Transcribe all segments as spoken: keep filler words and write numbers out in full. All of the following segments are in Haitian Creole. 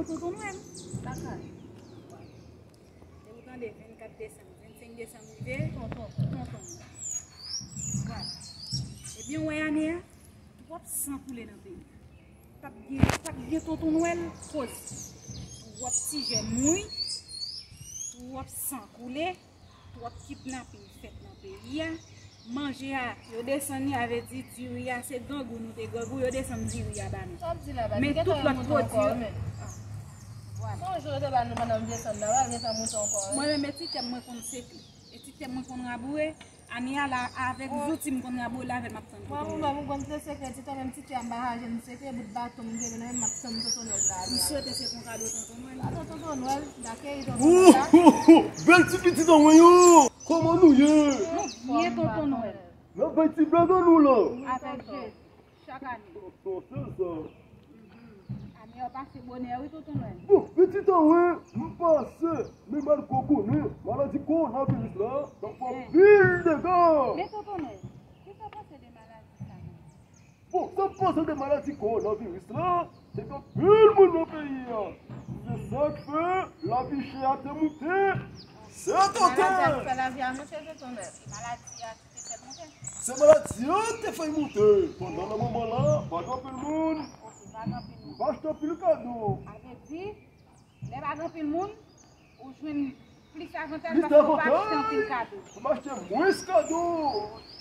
Tonton Nwèl. Lakay. Lè ou tande vennkat desanm, vennsenk desanm rive, tonton, tonton. Vwala. Ebyen, wè ane a, twòp san koule nan peyi a. P ap gen, p ap gen Tonton Nwèl koz. Twòp ti jèn mouri, twòp san koule, twòp kidnapin fèt nan peyi a. Manje a, yo desann li, a vle di diri a, se grangou nou te grangou, yo desann diri a ba nou. Sa w ap di la, baz? Men tout lòt pwodui yo. Vwala. Son jou yo te ba nou pandan m desann la, pral gentan moute ankò wi. Mwen menm, e ti tè m mwen konn seke. E ti tè m mwen konn raboure. Ane a la, avèk zouti m konn raboure la, avè l m ap tann Tonton Nwèl. Mwen, mwen konn te seke, ti tè, menm ti tè a m pa ka jwenn seke, bout baton m gen nan men m, m ap tann Tonton Nwèl la. M swete se pou kado Tonton Nwèl. Kado Tonton Nwèl, dakèy Tonton Nwèl la. Bèl ti pitit an mwen yo! Kòman nou ye? Nou byen, Tonton Nwèl. N ap bay ti blag an nou la. Avèk je, chak ane. Tonton, se sa. Ane yo pase bonè wi, Tonton Nwèl. Bon, pitit an mwen, m panse, men malgre w konnen, maladi kowonaviris la, t ap fè anpil dega. Men Tonton Nwèl, kisa w panse de maladi sa menm? Bon, sa m panse de maladi kowonaviris la, se gen anpil moun nan peyi a. Se sa k fè lavi chè a te moute. Se tante! Maladi a k fè lavi a moute, Tonton Nwèl. Se maladi a ki te fè l moute. Se maladi a ki te fè l moute. Pandan nan moman la, pa gen anpil moun. Ok, pa gen anpil moun. M pa achte anpil kado. Sa vle di, lè pa gen anpil moun, ou jwenn plis avantaj paske ou pa achte anpil kado. Pou m achte mwens kado,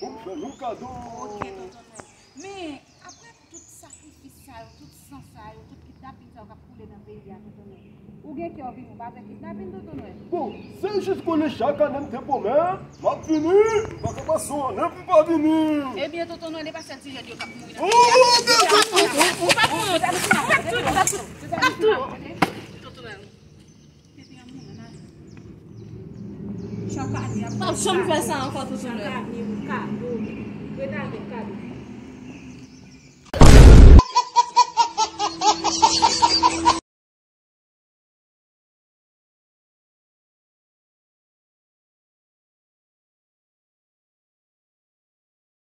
pou m fè nou kado. Ok, Tonton Nwèl. Men, apre tout sakrifis sa yo, tout san sa yo, tout kidnapin sa yo k ap koule nan peyi a, Tonton Nwèl, ou gen kè w vini, ou pa pè kidnapin, Tonton Nwèl? Bon, se jis konnen chak ane m te pwomèt, m ap vini, m pa ka pase yon ane pou m pa vini. Ebyen, Tonton Nwèl, e pa sèl ti jèn yo k ap mouri nan peyi a. Ou pa pran, ou pa pran, ou pa pran, ou pa pran, ou pa pran. Tonton Nwèl. Chak ane, ap janm fè sa ankò, Tonton Nwèl. Chak ane, yon kado. Rete avèk kado.